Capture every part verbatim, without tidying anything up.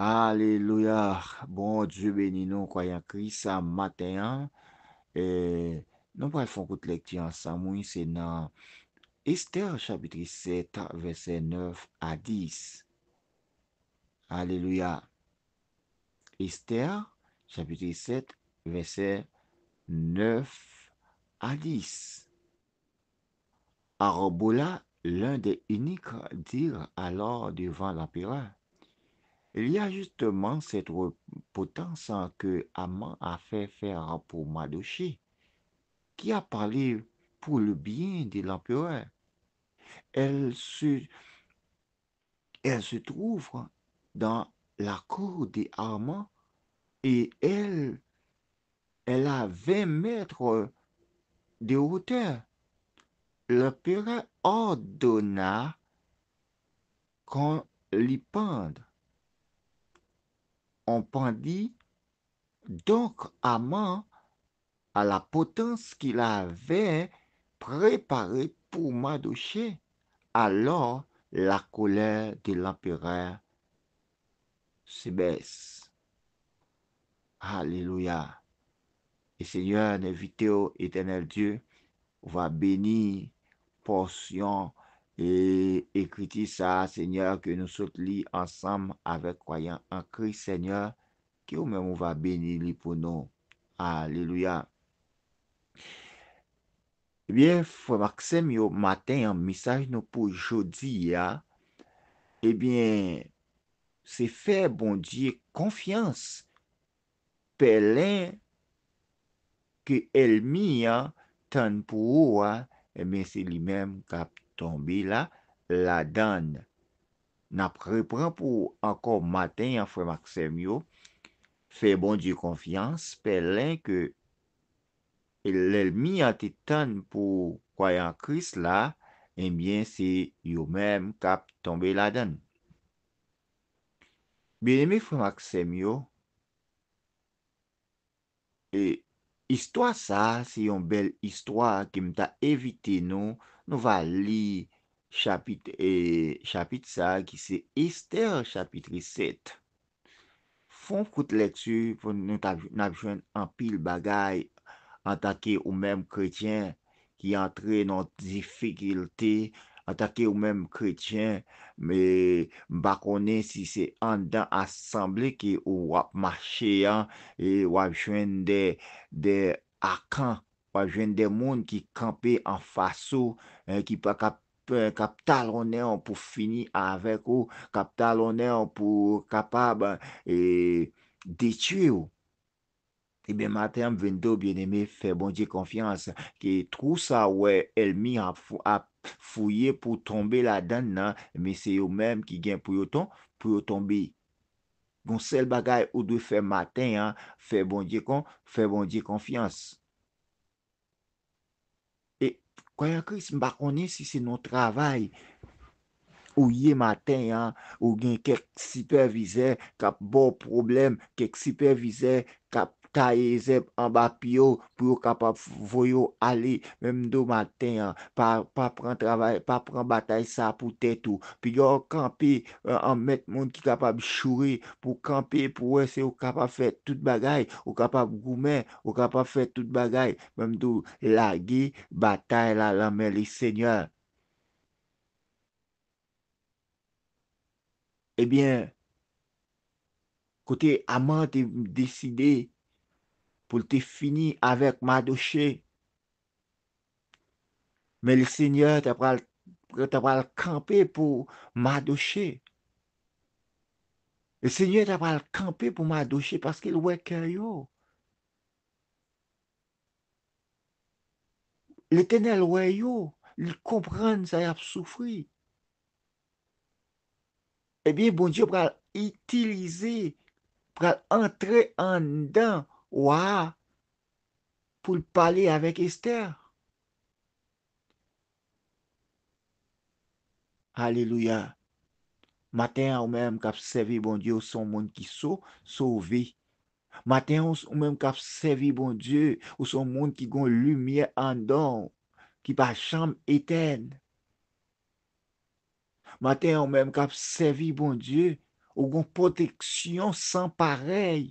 Alelouya. Bondye beni nou, kwayan Kris, a maten an. E, nou pral fè yon kout lekti ansanm, wi, se nan Estè, chapit sèt, vèsè nèf a dis. Alelouya. Estè, chapit sèt, vèsè nèf a dis. Arbola, l'un des eunuques, dirent alors devant l'empereur, il y a justement cette potence que Haman a fait faire pour Mardochée, qui a parlé pour le bien de l'empereur. Elle se, elle se trouve dans la cour de Haman et elle, elle a vingt mètres de hauteur. L'empereur ordonna qu'on l'y pende. On pendit donc Haman à la potence qu'il avait préparée pour Mardochée. Alors la colère de l'empereur se baisse. Alelouya. E Senyè, n envite w, Etènèl Dye, ou va beni pòsyon e ekriti sa a, Senyè, ke nou sot li ansanm avèk kwayan an Kris, Senyè, ke ou menm ou va beni li pou nou. Alelouya. Ebyen, frè m ak sè m yo, maten an, mesaj nou pou jodi a, ebyen, se fè Bondye konfyans. Pèlen ke ènmi an tann pou ou a, ebyen, se li menm k ap tonbe la, ladann. N ap repran pou ou ankò maten an, frè m ak sè m yo. Fè Bondye konfyans, pèlen ke lènmi an te tann pou kwayan Kris la, ebyen, se yo menm k ap tonbe ladann. Byeneme frè m ak sè m yo, e, istwa sa a, se yon bèl istwa ke m ta envite nou, nou va li chapit, e, chapit sa a ki se Estè chapit sèt. Fè yon kout lekti pou nou ta, n ap jwenn anpil bagay antanke ou menm kretyen ki antre nan difikilte, antanke ou menm kretyen, men m pa konnen si se anndan asanble ke ou w ap mache an, e w ap jwenn de, de akan, w ap jwenn de moun ki kanpe anfas ou, e ki pa, k ap, e, k ap talonnen w pou fini avèk ou, k ap talonnen w pou kapab, e, detwi w. Ebyen, maten an, m vin di w, byeneme, fè Bondye konfyans, ke twou sa w wè ènmi an ap fou-, ap fouye pou w tonbe ladann nan, men se yo menm ki gen pou yo ton-, pou yo tonbe. Gon sèl bagay ou dwe fè maten an, fè Bondye kon-, fè Bondye konfyans. E, kwayan Kris, m pa konnen si se nan travay ou ye maten an, ou gen kèk sipèvizè k ap ba w pwoblèm, kèk sipèvizè k ap taye zèb anba pye w pou yo kapab voye w ale. Men m di w maten an, pa, pa pran travay, pa pran batay sa pou tèt ou. Piga w kanpe, e, an mèt moun ki kapab joure pou kanpe, pou wè si ou kapab fè tout bagay, ou kapab goumen, ou kapab fè tout bagay. Men m di w, lage batay la nan men Lesenyè. Ebyen, kote Aman te deside pou l te fini avèk Madoche, men Lesenyè ta pral, ta pral kanpe pou Madoche. Lesenyè ta pral kanpe pou Madoche paske l wè kè yo. Letènèl wè yo, li konprann sa y ap soufri. Ebyen, Bondye pral itilize, pral antre anndan wa a pou l pale avèk Estè. Alelouya. Maten an, ou menm k ap sèvi Bondye, ou se yon moun ki so-, sove. Maten an, ou, ou menm k ap sèvi Bondye, ou se yon moun ki gon limyè anndan w, ki pa janm etèn. Maten an, ou menm k ap sèvi Bondye, Ou gon pwoteksyon san parèy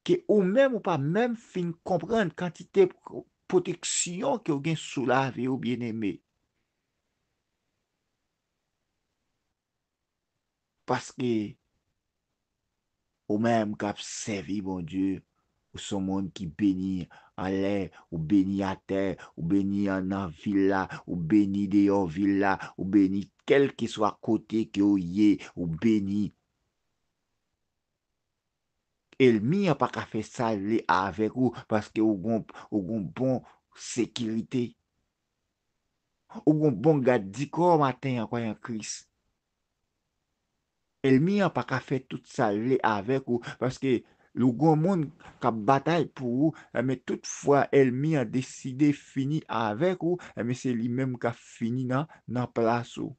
ke ou menm ou pa menm fin konprann kantite pwoteksyon ke w gen sou lavi w, byeneme. Paske ou menm k ap sèvi Bondye, ou se yon moun ki beni anlè, ou beni atè, ou beni an, nan vil la, ou beni deyò vil la, ou beni kèlkeswa kote ke w ye, ou beni. Ènmi an pa ka fè sa l vle avèk ou, paske ou gon, ou gon bon sekirite. Ou gon bon gad di kò maten an, kwayan Kris. Ènmi an pa ka fè tout sa l vle avèk ou, paske ou gon moun k ap batay pou ou, men tout fwa ènmi an deside fini avèk ou, men se li menm k ap fini nan, nan plas ou.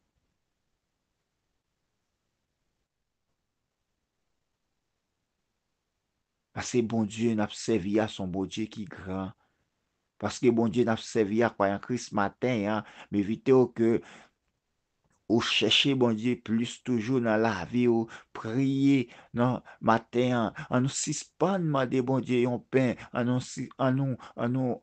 Paske Bondye n ap sèvi a se yon Bondye ki gran. Paske Bondye n ap sèvi a, kwayan Kris, maten an, m envite w ke ou chèche Bondye plis toujou nan lavi w, priye nan maten an. An nou sispann mande Bondye yon pen, an nou, si, an nou, an nou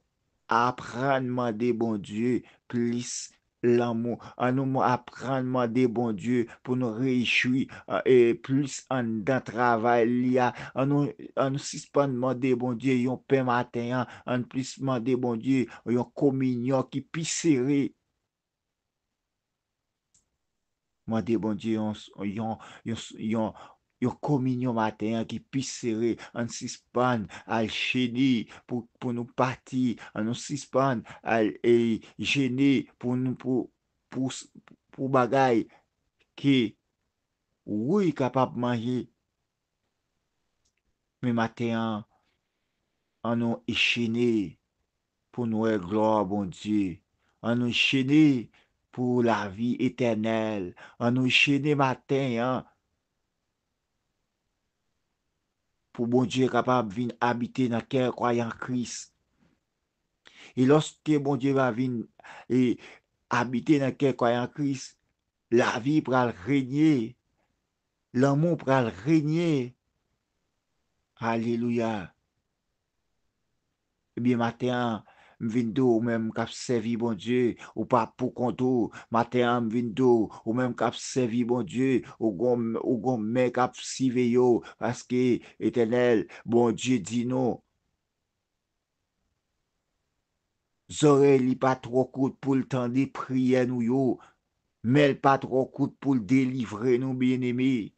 aprann mande Bondye plis lanmou. An nou aprann mande Bondye pou nou rejwi, e, plis anndan travay li a. An nou, an nou sispann mande Bondye yon pen maten an, an plis mande Bondye yon kominyon ki pi sere. Mande Bondye yon, yon, yon, yon, yon kominyon maten an ki pi sere. Ann sispann al jene pou, pou nou pati. Ann nou sispann al, e, jene pou nou, pou, pou, pou bagay ke wi kapab manje. Men maten an, an nou jene pou n wè glwa Bondye. An nou jene pou lavi etènèl. An nou jene maten an pou Bondye kapab vin abite nan kè kwayan Kris. E lòske Bondye va vin, e, abite nan kè kwayan Kris, lavi pral renye, lanmou pral renye. Alelouya. Ebyen, maten an, m vin di w, ou menm k ap sèvi Bondye, ou pa pou kont ou. Maten an, m vin di w, ou menm k ap sèvi Bondye, ou gon, ou gon men k ap siveye w, paske Etènèl, Bondye di nou, zòrèy li pa twò kout pou l tande priyè nou yo, men l pa twò kout pou l delivre nou, byeneme.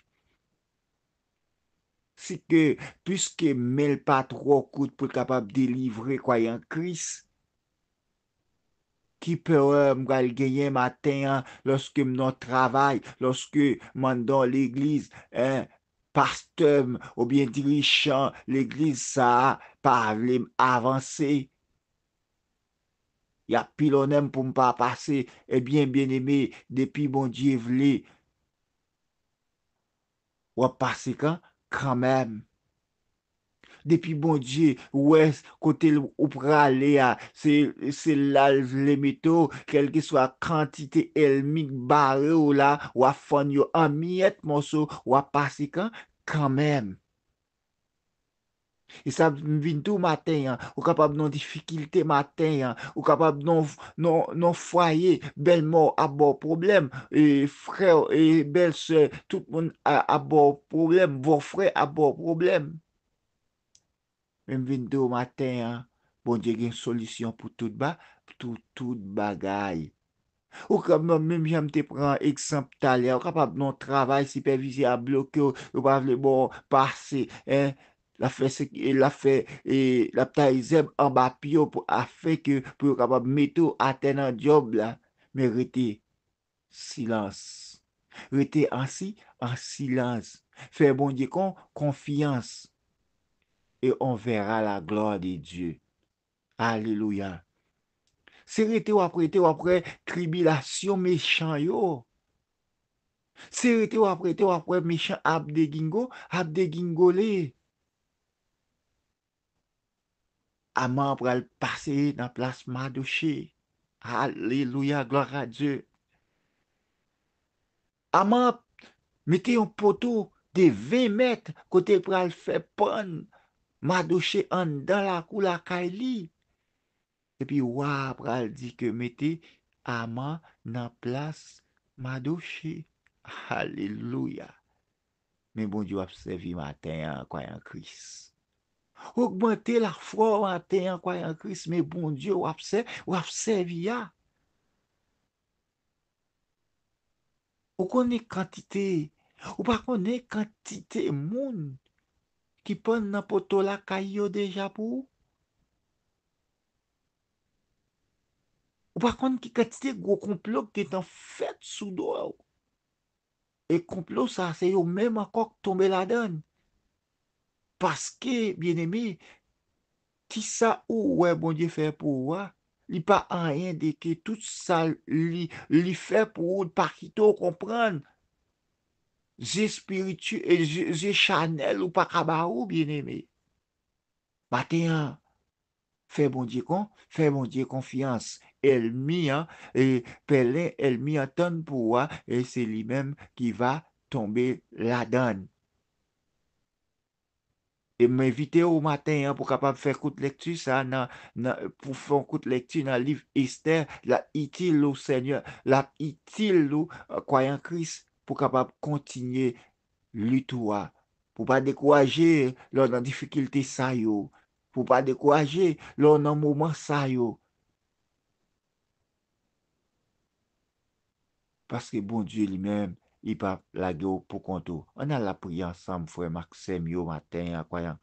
Si ke, piske men l pa twò kout pou l kapab delivre kwayan Kris, ki pawòl m pral genyen maten an lòske m nan travay, lòske m anndan legliz, en, pastè m oubyen dirijan legliz sa a pa vle m avanse. Y ap pilonnen m pou m pa pase. Ebyen, byeneme, depi Bondye vle, w ap pase kan, kanmenm. Depi Bondye wè kote l, ou prale a, se, se la l vle mete w, kèlkeswa kantite ènmi k bare w la, w ap fann yo an miyèt mòso, w ap pase kan, kanmenm. E sa m vin di w maten an, ou kapab nan difikilte maten an, ou kapab nan, nan, nan fwaye, bèlmè w ap ba w pwoblèm, e frè w, e bèlsè, tout moun a, ap ba w pwoblèm, bòfrè ap ba w pwoblèm. Men m vin di w maten an, Bondye gen solisyon pou tout ba, pou tout bagay. Ou ka, menm jan m te pran egzanp talè, ou kapab nan yon travay, sipèvizè a bloke w, yo pa vle ba w pase, en, l ap fè, l ap fè, e, l ap taye zèb anba pye w pou, afenke pou yo kapab mete w atè nan djòb la. Men rete silans. Rete an si, an silans. Fè Bondye kon, konfyans. Et on verra la gloire de Dieu. Alelouya. Se rete w ap rete, w ap wè tribilasyon mechan yo. Se rete w ap rete, w ap wè mechan ap degingo, ap degingole. Aman pral pase nan plas Madoche. Alelouya, gloire à Dieu. Aman ap Mete yon poto de ven mèt kote l pral fè pann Madoche anndan lakou lakay li. Epi wa a pral di ke mete Aman nan plas Madoche. Alelouya! Men Bondye w ap sèvi maten an, kwayan Kris. Ogmante lafwa w maten an, kwayan Kris, men Bondye w ap sè-, w ap sèvi a. Ou konnen kantite, ou pa konnen kantite moun ki pann nan poto lakay yo deja pou ou? Ou pa konn ki kantite gwo konplo k gentan fèt sou do w? E konplo sa, se yo menm ankò k tonbe ladan l. Paske, byeneme, kisa ou wè Bondye fè pou ou a, li pa anyen de ke tout sa li, li fè pou ou, li pa kite w konprann. Zye espiritu-, e zye, zye chanèl ou pa ka ba ou, byeneme. Maten an, fè Bondye kon, fè Bondye konfyans. Ènmi an, e pèlen ènmi an tann pou ou a, e se li menm ki va tonbe ladan l. E m envite w maten an pou kapab fè kout lekti sa nan, nan, pou fè yon kout lekti nan liv Estè, l ap itil ou, Senyè, l ap itil ou, eh, kwayan Kris, pou kapab kontinye lit ou a. Pou pa dekouraje lè w nan difikilte sa yo. Pou pa dekouraje lè w nan moman sa yo. Paske Bondye li menm, li p ap lage w pou kont ou. Ann al lapriyè ansanm, frè m ak sè m yo, maten an, kwayan.